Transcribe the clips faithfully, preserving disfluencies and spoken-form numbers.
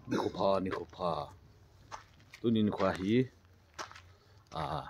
Nikho pha, nikho pha. Tuni nikho hi, ah,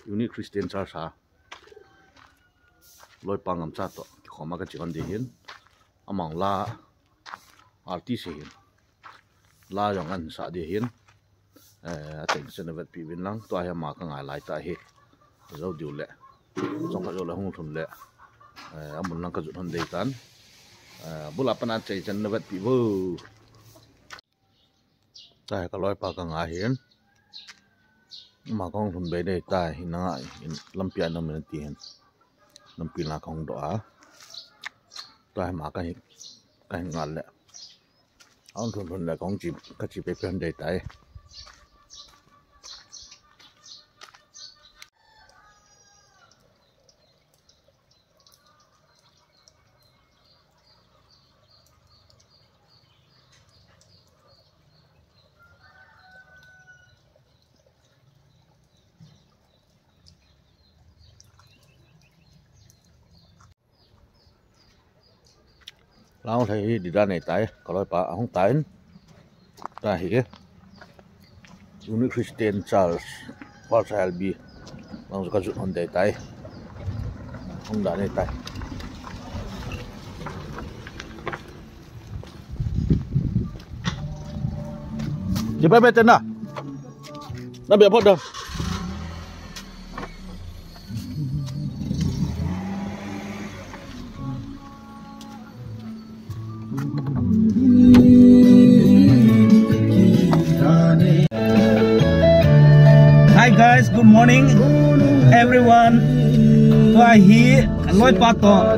Unique Christian Church a Loipa Ngamcha toh kikhoma kache hon ding ahin. Amang la artist ahin. La jong ahin sah ding ahin. Eh, achaina chan vetpi uvin lang. Tua hi ama kangai lai tah ahi. Jou diu le. Jong kajou le hung lhun le. Eh, amun lang kajot hon ding ahitan. Eh, bul a pat a achaina chan vetpi uvo. Tua hi ka loipa kangai ahin. Ama kahung lhun bei ding ahitai, hinlah lampi a namin ati ahin. Lampi na kahung doh a. Tua hi ama kahin, kahin ngal le. Ahung lhun lhun le kahung che, kache pei pei ding ahitai. Lang lhai hi dida nei tai, ka loipa ahung tan. Tua hi Unique Christian Church, Pastor L B. Lang ka jot hon ding ahitai. Hung da nei tai. Di ba, bete na? Na bia pot da. Hi guys, good morning everyone. Tua hi loipa toh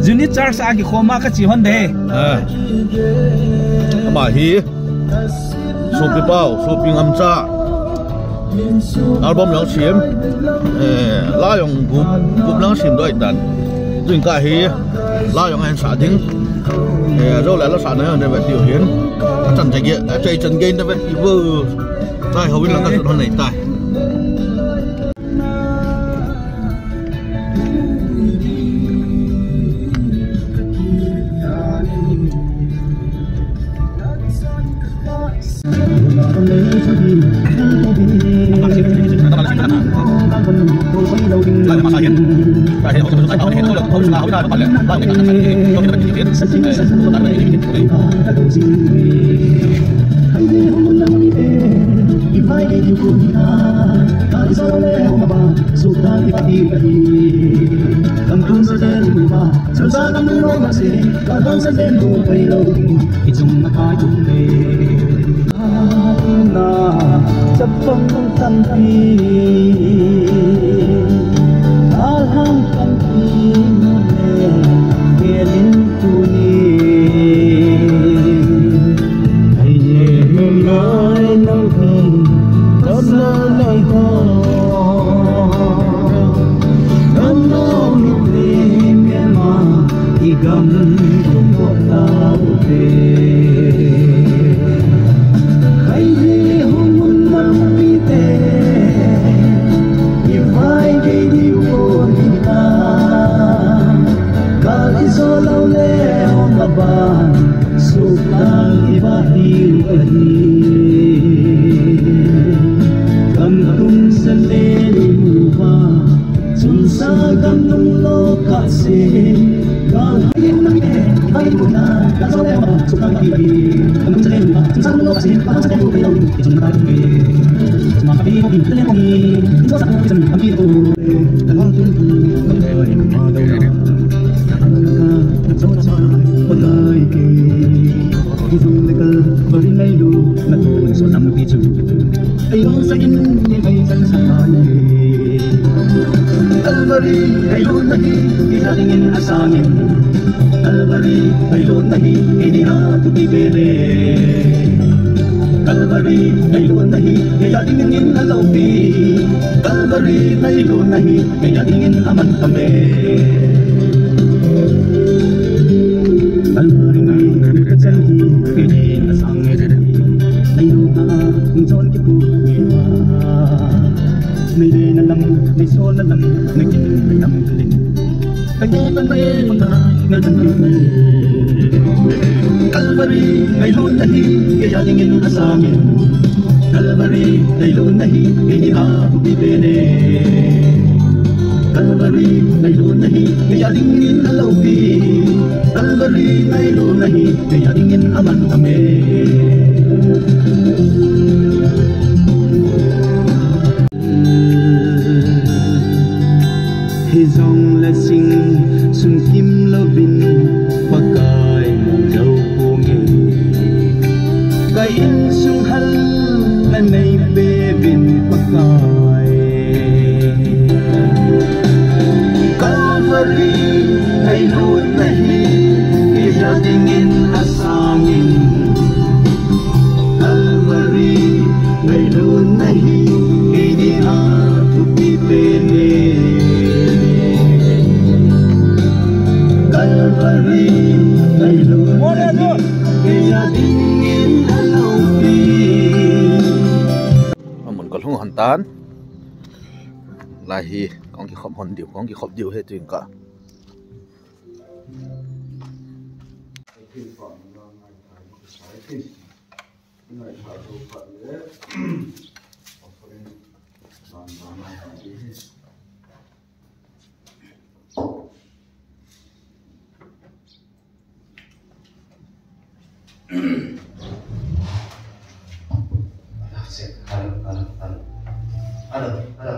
Unique Church a kikhoma kache hon ding. Ah. Ama hi Sopi Pau, Sopi Ngamcha. Album jong sem. Eh, la jong gup, gup lang sem doh ahitan. Tun ka hi, la jong ahin sah ding. Eh, jou le la sahna jong nei vet diu ahin. Achan chai gei, achai chan gei nei vet diu. Tua hi houin lang kajot hon nei tai. Na chapang tampi, alhang tampi, nale, gelin tuni. Ai ye, nalai, nalai, nalai, nalai, nalai, nalai, nalai, I gam kum ko tau te. Khai hi hung un nam pi te. I vai gei diu ko ni ta. Kal i zo lau le hong a ban. Suk tang i va diu ahi. Gam tum sa le ni mu va. Ei, hung sa in, ni mei chan sa ta ni. Calvary, ei lhun na hi, i ja dingin a sangin. Calvary, ei lhun na hi, i ni a tu ti be le. Calvary, ei lhun na hi, i ja dingin a lo pi. Calvary, ei lhun na hi, i ja dingin a man ta be. Calvary, ei lhun na hi, i ni a sangin. Ayu a, chon kipu nge wa. Nei le na lam, nei so na lam, nei kin nei lam le. Ka ye ban ba e, na lam le. Calvary, ngailutna hi, kei a dingin asangin. Calvary, ngailutna hi, kei dinga thupi pen e. Calvary, ngailutna hi, kei a dingin aloupi. Calvary, ngailutna hi, kei a dingin aman tam e. Hijongle sing sung kimlouvin Pakai mu jou ponge. Ka insung hal nanei peuvin Pakai. Calvary, ngailutna hi, kei a dingin asangin. Calvary, ngailutna hi, kei dinga thupi pen e. Calvary, ngailutna hi, kei a dingin aloupi. Amun kalhung hon tan. Lai hi, kong kikhop hon diu, kong kikhop diu he tuin ka. Hello, hello, hello. Hello, hello.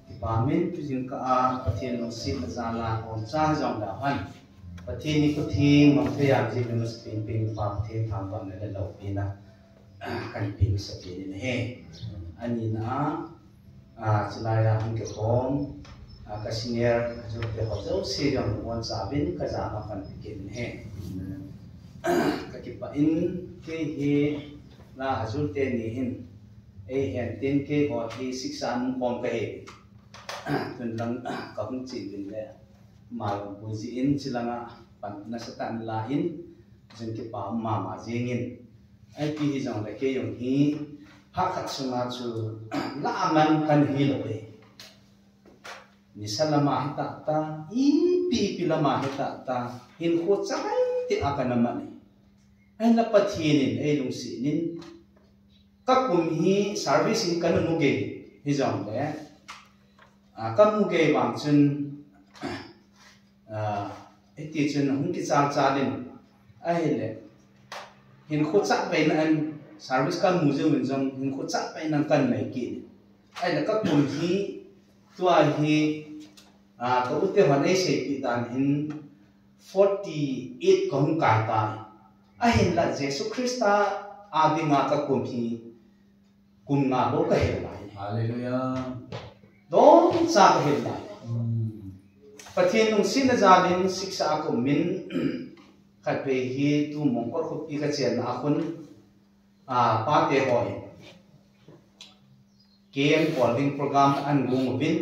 Kipa min, tujingkah a Pathen lungsetna jal a, um, cha jong da han. Pathen ni Pathen, mang thei a ji min mas pin pin pa Pathen thangvahna le loupina. Kan pin sa pin in he. Ani na, a, chulai a hung kikhom, a, ka senior, a, jouse te ho jouse jong lungmon chauvin ka jana kan pe kit in he. Ka kipah in, kei hi la a jur teni hin, eihen tin kei ho hi siksa a um khom kahi. Tun lang, ka hung che uvin le, ma lung pu ji in, chilang a pan nasatah in la in, jong kipa um mama jing in. Ipi hijongle kei jong hi, phat khat sunga chu, la man kan hi lou e. Nisa lama hi tah tah, ipi ipi lama hi tah tah, hinkho chakai tah a kana man e. Ahinla Pathen in, ei lungset in, ka kum hi service in kana mu gei, hijongle, a, ka mu gei vang chun, a, hiti chun hung kichal chal in, ahile, hinkho chakai na an service ka mu jeh un jong, hinkho chakai na kan nei kit in. Ahile ka kum hi, tua hi, a, ka u te hon ei seipeh dan hin forty eight ka hung kai tai. Ahinla Jesu Christa a dinga ka kum hi, kum nga bou ka hel lai. Hallelujah. Dongcha ka hel lai. Hmm. Pathen lungsetna jal in siksa a ka um in, khatvei hi tu Mongkot khopi ka chenna a khun, a, pate ho in camp holding program an gong uvin,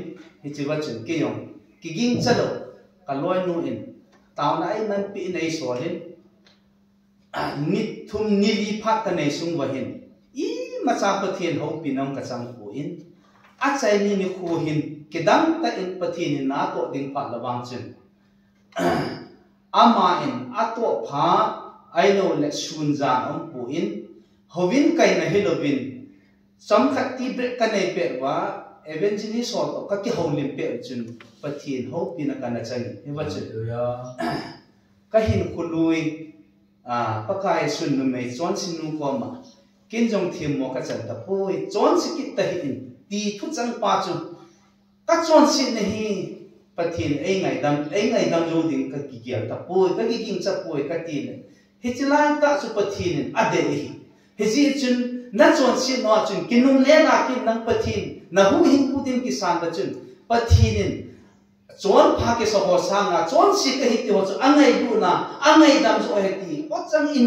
hiche va chun kei jong kiging cha lou, ka loinu in taona ei manpi in ei sol in, ni thum ni li phat ka nei sung va hin, imacha Pathen houpina ka chang poi, achai ni nikho hin kidang tah in Pathen in na toh ding phat la vang chun, Ama in atoh phat, ahilou le sun jan aum poi, houin kaina hilouvin, chomkhat tea break ka nei pet uva, evangelist ho toh ka kihoulim pet u chun, Pathen houpina kana chang in, hiva chun. Hallelujah. Ka hinkho lui, a, Pakai sun numei chonse nu koma, ken jong themmo ka chan tapoi, chonse kit tahih in, ti thuchang pa chu, ka chonsetna hi Pathen ei ngaidam, ei ngaidam jou ding ka kigel tapoi, ka kiging chapoi ka ti le. Hiche lai tah chu Pathen in adei ahi. Hijeh chun na chonset nau a chun kinungle nakin nang Pathen na huhhingpu din kisan ta chun Pathen in chonpha kisa ho sanga chonse kahi ti ho chu angailutna, angaidam jou ahi ti. Ochang in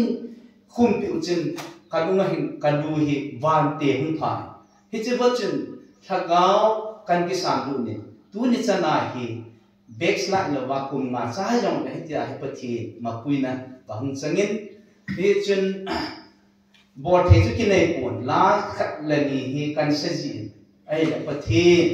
khumpi u chun ka lung ahin, ka lu hi vante hung pha. Hiche va chun, lhagao kan kisan lut in, tuni chana hi, backslide louva kum nga chai jongle hitia hi Pathen mapuina ka hung chang in, hichun, bolthei chu kinei pon, la khat le ni hi kan sa jin, ahile Pathen,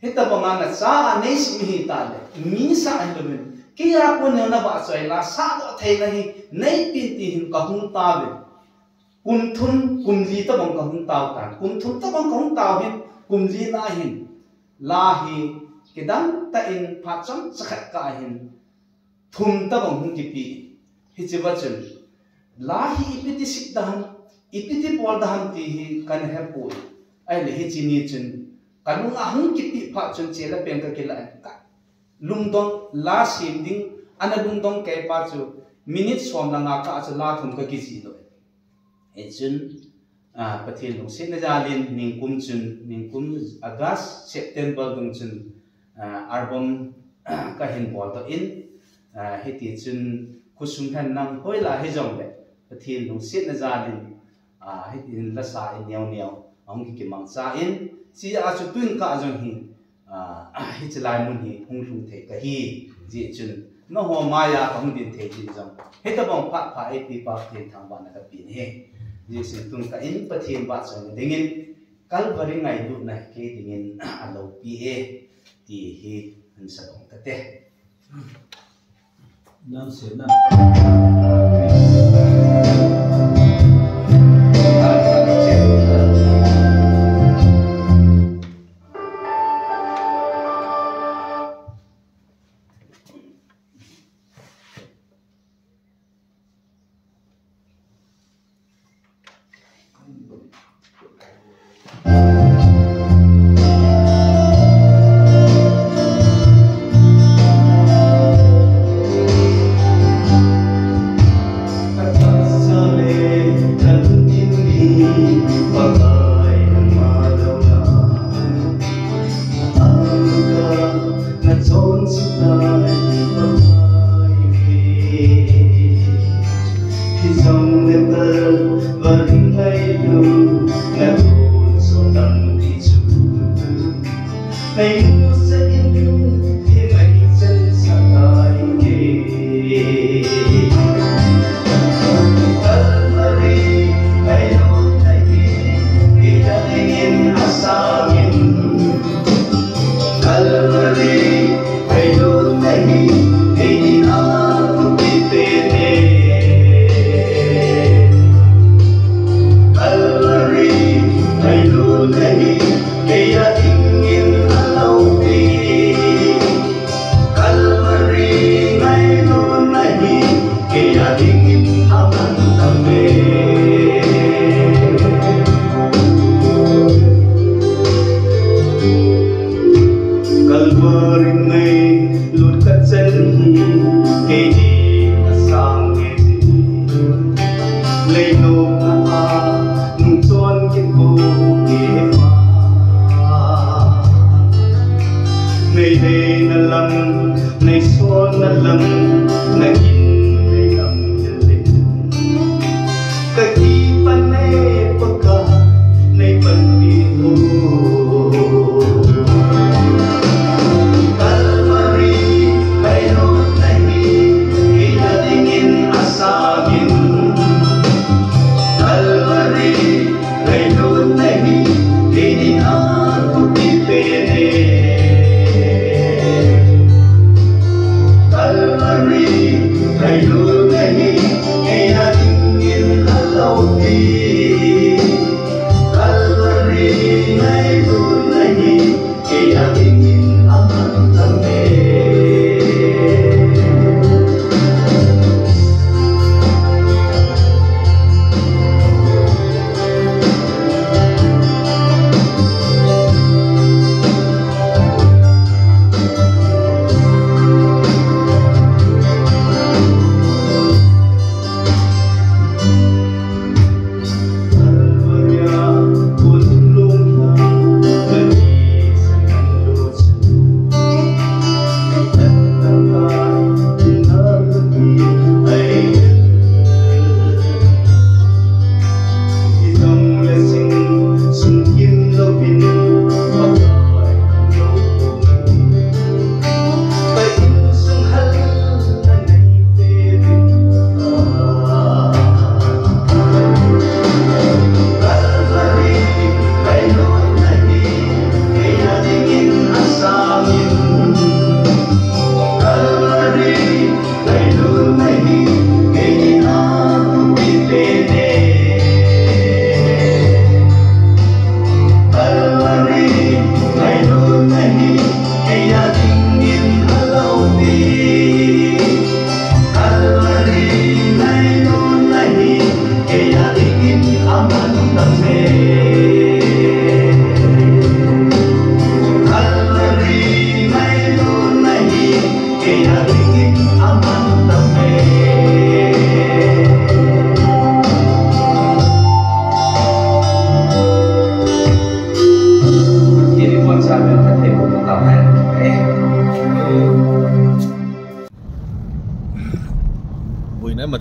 hitabanga nacha a neisim hitale, mi sa ahilouvin, Kei a kon neo na vahchoi la, sahdoh theina hi, neipeh in ti hin kahung tao ve. Kum thum, kum li tabang kahung tao tan. Kum thum tabang kahung tao hin, kum li na hin. La hi, kidang tah in phat chomcha khat kah hin. Thum tabang hung kipe. Hiche va chun. La hi ipi ti sih ding ham, ipi ti bol ding ham ti hi kana hepoi. Ahile hiche ni chun. Ka nung a hung kipe phat chun chele pen ka kila. Ka lungdong la sem ding, ana lungdong kei pa chu minute som le nga kah chu la thum ka kijih doh. Hichun, ah, Pathen lungsetna jal in ningkum chun, ningkum August, September dung chun, ah, album kahin bol doh in, ah, hiti chun khosung lhenna hoilai hijongle, Pathen lungsetna jal in, ah, hitin lasa in neo neo, ahung kikimangcha in, hiche a chu tun kah jong hi, ah, hiche lai mun hi hung lhung thei kahi, hijeh chun, nangho maiya kahung ding thei jeh jong. Hitabang phat pha eipe pa Pathen thangvahna kapen ahi. Hijeh chun tun kah in Pathen vahchoina dingin, Calvary ngailutna hi kei dingin aloupi e, ti hi hin sa dong kate.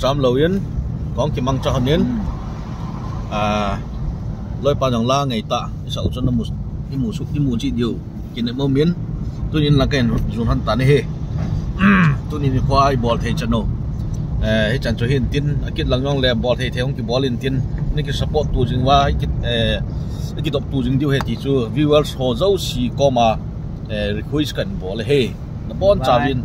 Tam lo in, kong kimang cha hon in. Hmm. Ah, loipa jong la ngai ta, i sau chun na mu, i mu su, i mu chi diu. Kine mo min. Tunin la ken jun han ta ni he. Tunin ni khoi bol thei chan no. Eh, hi chan chu hin tin, a kit lang jong le bol thei thei hong kibol in tin. Ni ki support tu jing uva, i kit, eh, i kidop tu jing diu he ti chu. Viewers ho jouse koma, eh, request kan bol he. Na bon chauvin.